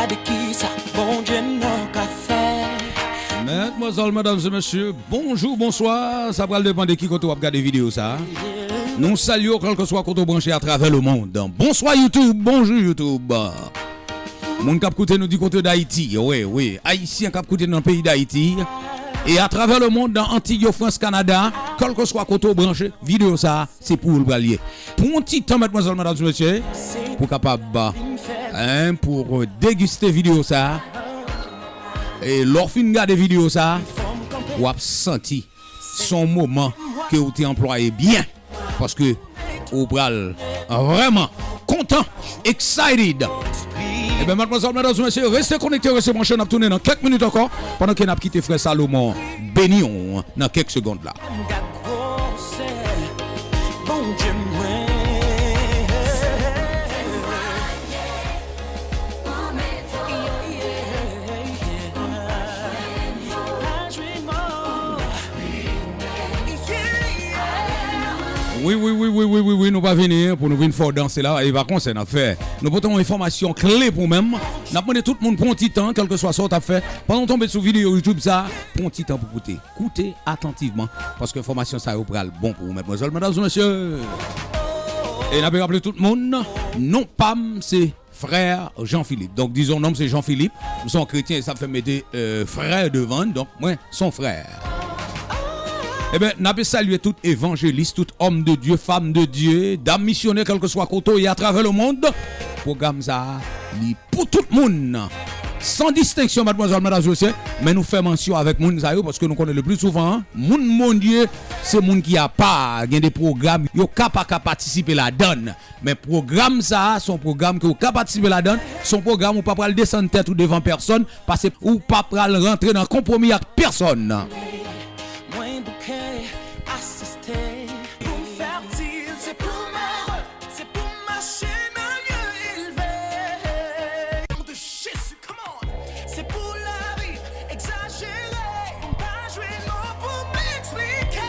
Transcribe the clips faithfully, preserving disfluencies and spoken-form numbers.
Gade kisa Bondye m nan ka fè. Madmwazèl, medam e mesye, bonjou, bonswa. Sa pral depann de ki kote w ap gade videyo sa a. Nou salye w kèlkeswa kote w branche atravè lemonn. Bonswa YouTube, bonjou YouTube. Moun k ap koute nou di kote Dayiti, wi, wi, Ayisyen k ap koute nou nan peyi Dayiti e atravè lemonn, nan Antiy yo, Frans, Kanada, kèlkeswa kote w branche, videyo sa a, se pou ou l pral ye. Pran yon ti tan, madmwazèl, medam e mesye, pou kapab, en, pou degiste videyo sa a. E lè w fin gade videyo sa a, w ap santi se yon moman ke w te anplwaye byen, paske ou pral vrèman kontan, excited. Ebyen, madmwazèl, medam e mesye, rete konekte, rete branche, n ap tounen nan kèk minit ankò, pandan ke n ap kite frè Salomon beni w nan kèk segond la. Gad gwosè Bondye mwen. Wi, wi, wi, wi, wi, wi, wi, nou pa vini pou nou vin fè w danse la, e pa konsèy n ap fè. Nou pote yon enfòmasyon kle pou ou menm. N ap mande tout moun pran yon ti tan, kèlkeswa sa w t ap fè. Pandan w tonbe sou videyo YouTube sa, pran yon ti tan pou koute. Koute atantivman, paske enfòmasyon sa yo pral bon pou ou, madmwazèl, medam e mesye. E n ap raple tout moun, non pa m se Frè Jean Philippe. Donk, dizon non m se Jean Philippe, m se yon kretyen, e sa fè m mete, euh, frè devan, donk mwen se yon frè. Ebyen, n ap salye tout evanjelis, tout homme de Dieu, femme de Dieu, dam misyonè, kèlkeswa kote w ye atravè lemonn. Pwogram sa a, li pou tout moun, san distenksyon, madmwazèl, medam e mesye, men nou fè mansyon avèk moun sa yo, paske nou konnen le pli souvan, moun Bondye, se moun ki apa, gen de pwogram, yo ka pa ka patisipe ladan l. Men pwogram sa a, se yon pwogram ke w ka patisipe ladan l, se yon pwogram ou pa pral desann tèt ou devan pèsonn, paske ou pa pral rantre nan konpwomi ak pèsonn. Mwen bouke, asiste, pou m fètil, se pou m ere, se pou m mache nan lye elve. Au nom de Jésus, come on. Se pou lavi egzajere, m pa jwenn mo pou m eksplike.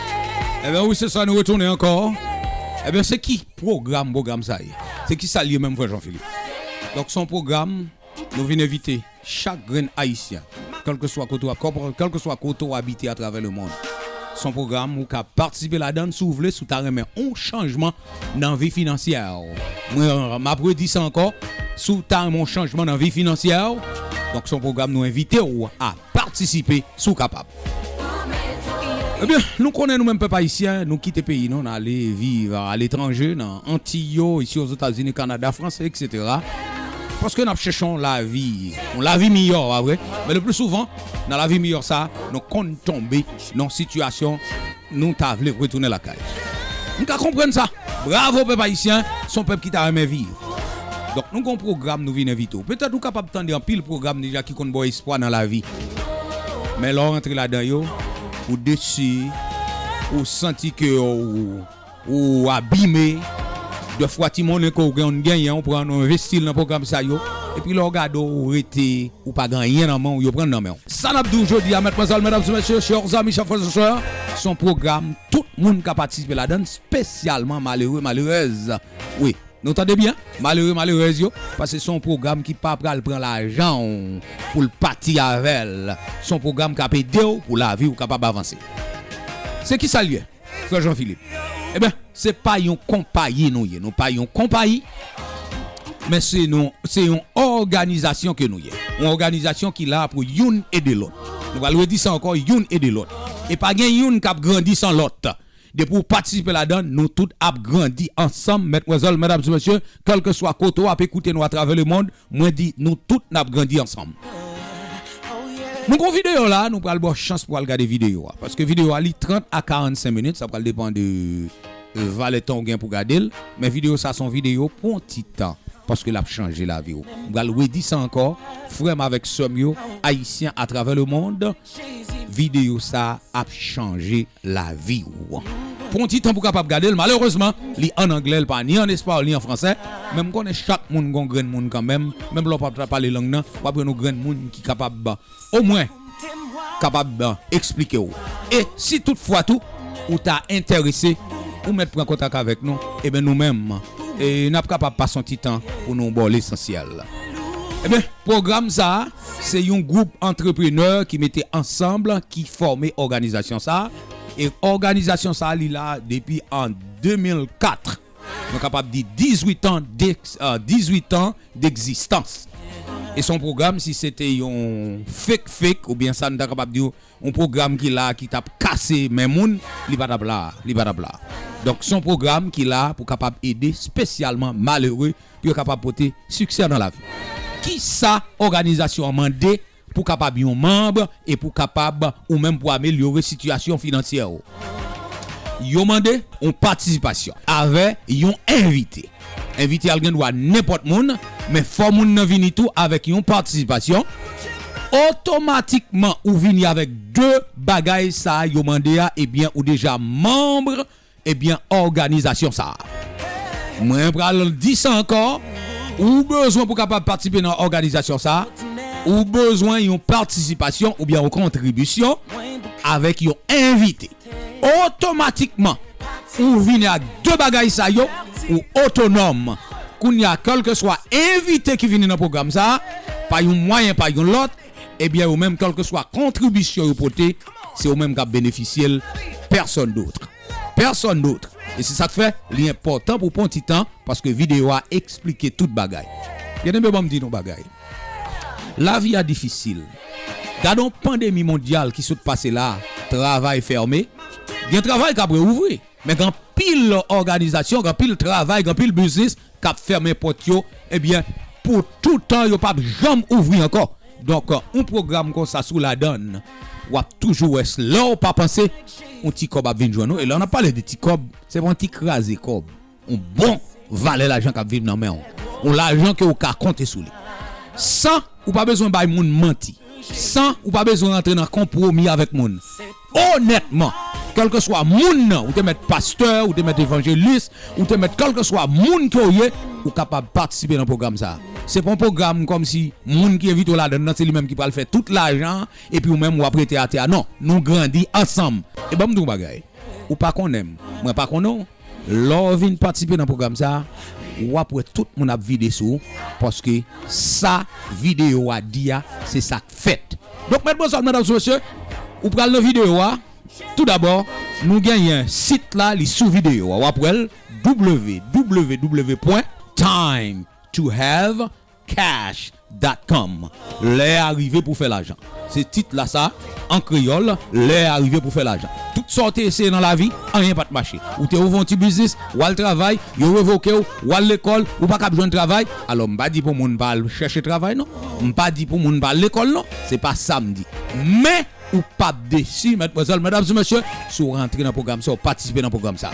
Ebyen, wi, se sa, nou retounen ankò. Ebyen, se ki pwogram, pwogram sa ye? Se ki sa l ye menm, frè Jean Philippe? Donk, se yon pwogram, nou vin envite chak grenn Ayisyen, kèlkeswa kote w ap, kèlkeswa kote w abite atravè lemonn. Se yon pwogram ou ka patisipe ladan l si w vle, si w ta renmen yon chanjman nan vi finansyè w. Mwen, m ap redi sa ankò, si w ta renmen yon chanjman nan vi finansyè w, donk se yon pwogram nou envite w a patisipe si w kapab. Ebyen, nou konnen nou menm pèp ayisyen, nou kite peyi nou, n ale viv aletranje, nan Antiy yo, isi Ozetazini, Kanada, Frans, etsetera. Paske n ap chèche yon lavi, yon lavi miyò, pa vre? Men le pli souvan, nan lavi miyò sa, nou konn tonbe nan yon sitiyasyon nou ta vle retounen lakay. M ka konprann sa. Bravo, pèp ayisyen, se yon pèp ki ta renmen viv. Donk, nou gen yon pwogram nou vin envite w. Petèt ou kapab tande anpil pwogram deja ki konn ba w espwa nan lavi. Men lè w rantre ladan yo, ou desi, ou santi ke ou, ou abime. Dèfwa, ti monnen ke w genyen, ou pran, ou envesti l nan pwogram sa yo. Epi lè w gade, ou rete, ou pa gen anyen nan men w, yo pran nan men w. Sa n ap di w jodi a, madmwazèl, medam e mesye, chè zanmi, chè frè e sè, se yon pwogram tout moun ka patisipe ladan l, espesyalman malere, malerèz. Wi, nou tande byen? Malere, malerèz yo, paske se yon pwogram ki pa pral pran lajan w pou l pati avè l. Se yon pwogram k ap ede w pou lavi w kapab avanse. Se ki sa l ye, frè Jean Philippe? Ebyen, se pa yon konpayi nou ye. Nou pa yon konpayi, men se nou, se yon òganizasyon ke nou ye. Yon òganizasyon ki la pou youn ede lòt. Nou pral redi sa ankò, youn ede lòt. E pa gen youn k ap grandi san lòt. Depi w patisipe ladan, nou tout ap grandi ansanm, madmwazèl, medam e mesye, kèlkeswa kote w ap ekoute nou atravè lemonn, mwen di nou tout n ap grandi ansanm. Nou gon videyo la, nou pral ba w chans pou w al gade videyo a. Paske videyo a, li trant a karannsenk minit, sa pral depann de, euh, valè tan w gen pou gade l. Men videyo sa, se yon videyo pou yon ti tan, paske l ap chanje lavi w. M pral redi sa ankò, frè m avèk sè m yo, ayisyen atravè lemonn, videyo sa ap chanje lavi w. Pran yon ti tan pou w kapab gade l. Malerezman, li ann anglè, li pa ni ann espayòl, ni an fransè. Men m konnen chak moun gon grenn moun kanmenm. Menm lè w pa ta pale lang nan, w ap jwenn yon grenn moun ki kapab, omwen, kapab, eh, eksplike w. E si toutfwa tou, ou ta enterese, ou mèt pran kontak avèk nou. Ebyen, nou menm, e n ap kapab pase yon ti tan pou nou ba w lesansyèl. Ebyen, pwogram sa a, se yon gwoup antreprenè ki mete ansanm, ki fòme òganizasyon sa a. E òganizasyon sa a, li la depi an de mil kat. Nou kapab di dizuit an d'ex-, euh, dizuit an d'egzistans. E se yon pwogram, si se te yon fake fake, oubyen sa nou ta kapab di yon pwogram ki la, ki t ap kase men moun, li pa t ap la, li pa t ap la. Donk, se yon pwogram ki la pou kapab ede espesyalman malere, pou yo kapab pote siksè nan lavi. Kisa òganizasyon an mande pou kapab yon manm e pou kapab ou menm pou amelyore sitiyasyon finansyè ou? Yo mande yon patisipasyon avè yon envite. Envite a gen dwa nenpòt moun, men fò moun nan vini tou avèk yon patisipasyon. Otomatikman, ou vini avèk de bagay sa a yo mande a, ebyen, ou deja manm, ebyen, òganizasyon sa a. Mwen pral di sa ankò, ou bezwen pou kapab patisipe nan òganizasyon sa a, ou bezwen yon patisipasyon oubyen yon kontribisyon avèk yon envite. Otomatikman, ou vini ak de bagay sa yo, ou otonòm. Kounye a, kèlkeswa envite ki vini nan pwogram sa a, pa yon mwayen, pa yon lòt, ebyen, yo menm, kèlkeswa kontribisyon yo pote, se yo menm k ap benefisye l, pèsòn dòt. Pèsòn dòt. E se sa k fè, li enpòtan pou pran ti tan, paske videyo a eksplike tout bagay. Byeneme, ban m di nou bagay. Lavi a difisil. Gade yon pandemi mondyal ki sot pase la, travay fèmen. Gen travay k ap reouvri, men gen anpil òganizasyon, gen anpil travay, gen anpil biznis k ap fèmen pòt yo, ebyen, pou toutan, yo p ap janm ouvri ankò. Donk, yon pwogram konsa, si w ladan l, w ap toujou wè, lè w pa panse, yon ti kòb ap vin jwenn ou. E lè n ap pale de ti kòb, se pa yon ti kraze kòb. Yon bon valè lajan k ap vin nan men w. Yon lajan ke w ka konte sou li. San ou pa bezwen bay moun manti. San ou pa bezwen rantre nan konpwomi avèk moun. Onètman, kèlkeswa moun nan, ou te mèt pastè, ou te mèt evanjelis, ou te mèt kèlkeswa moun ke w ye, ou kapab patisipe nan pwogram sa a. Se pa yon pwogram kòmsi moun ki envite w ladan l nan, se li menm ki pral fè tout lajan an, epi ou menm w ap rete atè a. Non, nou grandi ansanm. E ban m di w yon bagay. Ou pa konnen m, mwen pa konnen w. Lè w vin patisipe nan pwogram sa a, w ap wè tout moun ap vide sou ou, paske sa videyo a di a, se sa k fèt. Donk, medmwazèl, medam, mesye, ou pral nan videyo a. Toudabò, nou genyen sit la, li sou videyo a. W ap wè l, w w w pwen time to have cash dot com. Lè a rive pou fè lajan. Se tit la sa, an kreyòl, lè a rive pou fè lajan. Tout sa w te eseye nan lavi, anyen pa t mache. Ou te ouvè yon ti biznis, w al travay, yo revoke w, w al lekòl, ou pa kab jwenn travay. Alò, m pa di pou moun pa al chèche travay, non. M pa di pou moun pa al lekòl, non. Se pa sa m di. Men, ou p ap desi, medmwazèl, medam e mesye, si w rantre nan pwogram sa, w patisipe nan pwogram sa.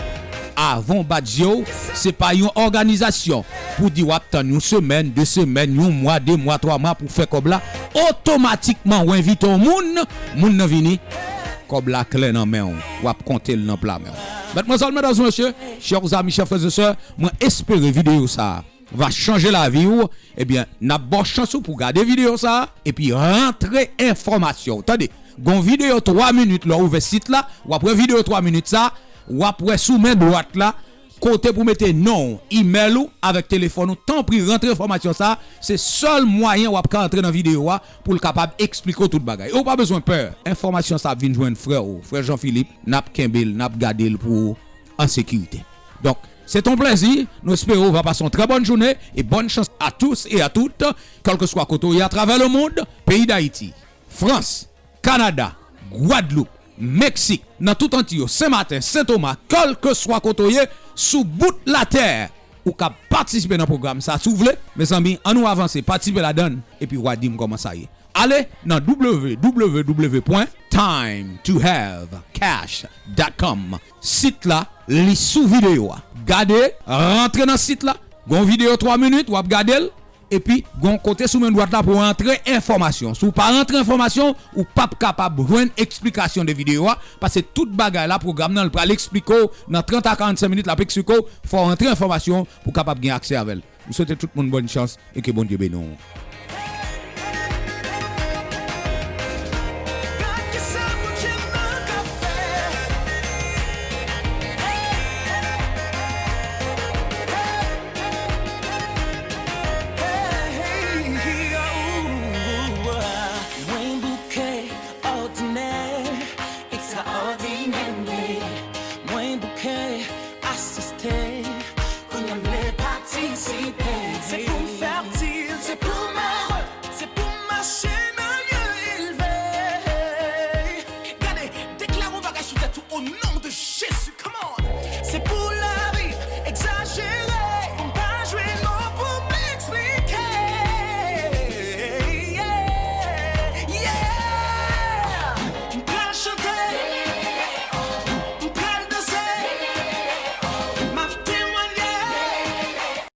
Avan w bat je w, se pa yon òganizasyon pou di w ap tann yon semèn, de semèn, yon mwa, de mwa, twa mwa pou fè kòb la. Otomatikman, w envite yon moun, moun nan vini, kòb la klè nan men w, w ap konte l nan pla men w. Medmwazèl, medam e mesye, chè zanmi, chè frè e sè, mwen espere videyo sa a va chanje lavi w, ebyen, n ap ba w chans ou pou gade videyo sa a, epi rantre enfòmasyon w. Tande, gon videyo twa minit lè w ouvè sit la, w ap wè videyo twa minit sa, w ap wè sou men dwat la, kote pou mete non w, imèl ou, avèk telefòn ou. Tanpri, rantre enfòmasyon sa, se sèl mwayen w ap ka antre nan videyo a pou l kapab eksplike w tout bagay. E w pa bezwen pè, enfòmasyon sa ap vin jwenn frè w, frè Jean Philippe, n ap kenbe l, n ap gade l pou ou an sekirite. Donk, se t on plèzi. Nou espere w va pase yon trè bòn jounen e bòn chans a tous e a tout, kèlkeswa kote w ye atravè lemonn, peyi Dayiti, Frans, Kanada, Gwadloup, Meksik, nan tout Antiy yo, Senmaten, Sentoma, kèlkeswa kote w ye, sou bout latè, ou ka patisipe nan pwogram sa si w vle. Mezanmi, ann nou avanse, patisipe ladan l, epi w a di m kòman sa ye. Ale nan w w w pwen time to have cash dot com. Sit la, li sou videyo a. Gade, rantre nan sit la. Gon videyo twa minit, w ap gade l. Epi, gon kote sou men dwat la pou w rantre enfòmasyon. Si w pa rantre enfòmasyon, ou p ap kapab jwenn eksplikasyon de videyo a. Paske tout bagay la, pwogram nan, l pral eksplike w nan trant a karannsenk minit, l ap eksplike w. Fò w rantre enfòmasyon pou w kapab gen aksè avè l. M swete tout moun bòn chans e ke Bondye beni w.